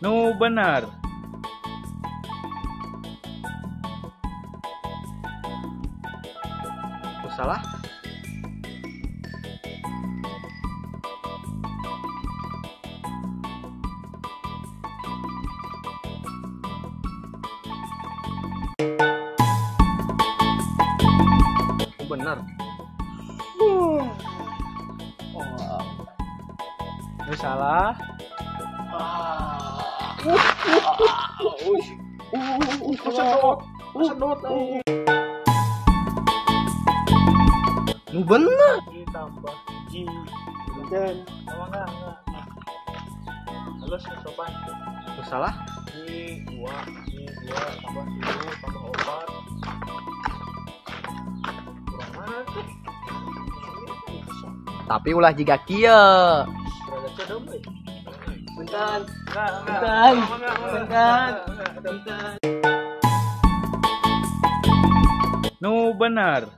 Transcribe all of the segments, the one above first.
Nu bener. Nu salah. Nu bener. Nu salah. Sedot. Nu bener. Ditambah G. Dan enggak. Terus sopan. Nu salah. G 2 tambah 1 tambah 4. Kurang mana tuh? Tapi ulah jiga kieu. Bentar. Bentar. Nu benar.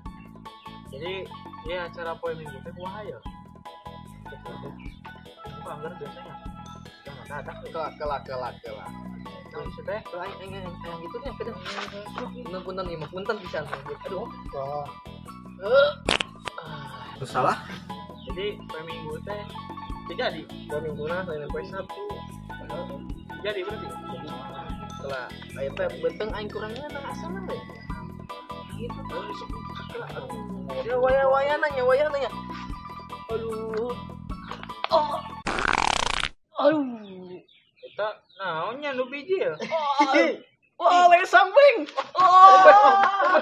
Jadi, ya acara poe minggu teh kumaha ya? Aku anggar biasanya. Kelak. Nah, teh yang gitu nih, beda. Punten ieu mah punten pisan. Aduh. Nu salah. Jadi, poe minggu teh jadi poe mingguna lain poe Sabtu. Jadi berarti. Jadi setelah aya teh beuteung aing kurang ngeunah asana we. Gitu. Ya waya-waya nanya. Aduh. Oh. Aduh. Eta naonnya nu bijil? Wah, lagi samping. Oh.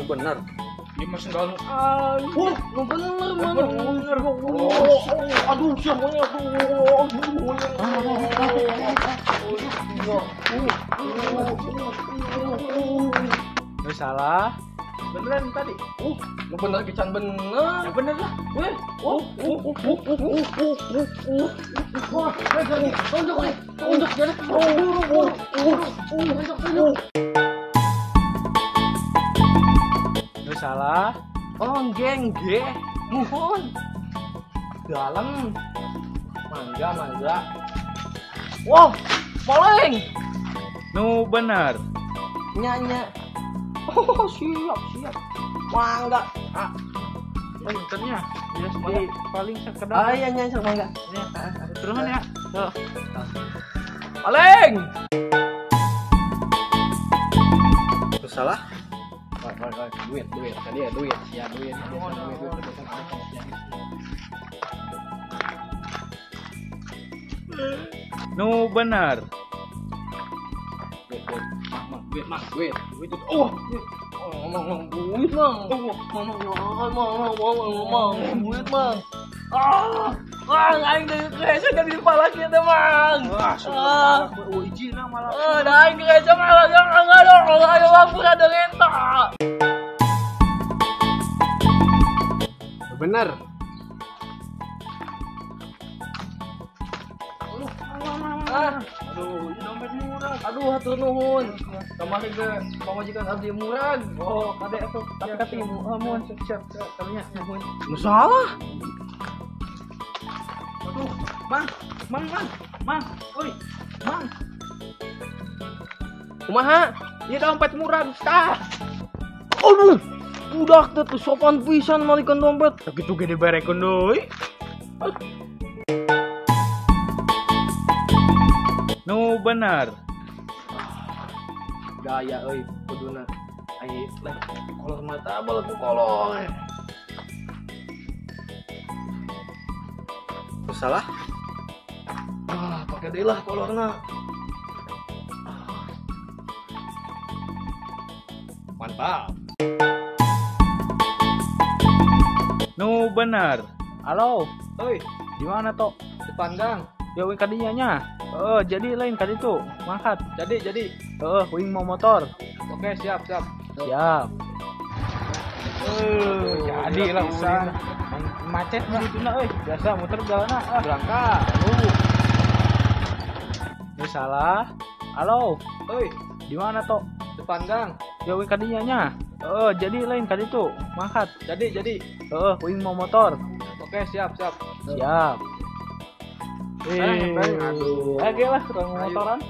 Bener. Ini mah sendal nu. Aduh, nu bener mana? Bener. Aduh, siapanya aduh. Nu salah. Beneran tadi. Nu bener pican bener. Ya bener lah. Weh. Wah, tunjuk jadi. Nu salah. Oh, geng, ge. Nuhun. Dalam. Mangga. Wah, maling. Nu bener. Nyanya. Oh, siap. Mangga. Ah. Puntennya. Ya, di paling sekedar. Ah, iya nya mangga. Ya, turun ya. Tuh. Maling. Nu salah. Duit. Tadi ya duit. Ya duit. Nu benar. Duit. Oh. Mang, duit, Mang. Mang, duit, Mang. Ah, aing deui geus jadi palak ieu teh, Mang. Wah, sudah palak ijina malah. Da aing geus malah ayo lampura deui eta. Bener. Aduh, ini dompet murah. Aduh, hatur nuhun. Kamari ge pamajikan abdi murag. Oh, kade atuh. Tapi muhun siap karunya nuhun. Nu salah. Aduh, Mang. Oi, Mang. Kumaha? Ieu dompet murag tah. Aduh, budak teh sopan pisan malikeun dompet. Kitu ge diberekeun deui. Nu benar. Gaya euy kuduna. Ai leh kolor mata bal ku kolor. Nu salah. Ah, pake deui lah kolorna. Mantap. Nu benar. Halo, Oi, di mana tok? Depan gang. Ya wing kadinya nya. Jadi lain kadi tuh, mangkat. Jadi. Wing mau motor. Oke, siap. Siap. Jadi lah urusan. Macet di tuna euy. Biasa muter jalanna. Berangkat. Nu salah. Halo, Oi, di mana tok? Depan gang. Ya wing kadinya nya. Jadi lain kadi tuh, mangkat. Jadi. Wing mau motor. Oke, siap. Siap. Aduh. Oke lah, urang motoran.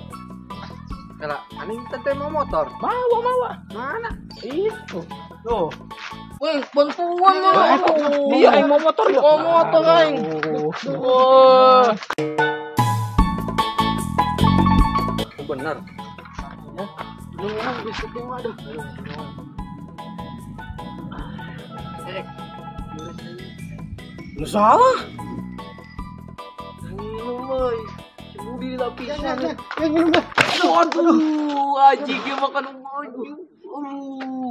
Kala, aneh teh mau motor. Mawa. Mana? Itu. Tuh. Wih, bantuan mah. Iya, aing mau motor ya. Mau motor aing. Wah. Bener. Ya. Minum biskuitnya mah aduh. Lu salah. Minum euy. Si Budi lapisan. Minum. Aduh, anjing dia makan baju. Aduh.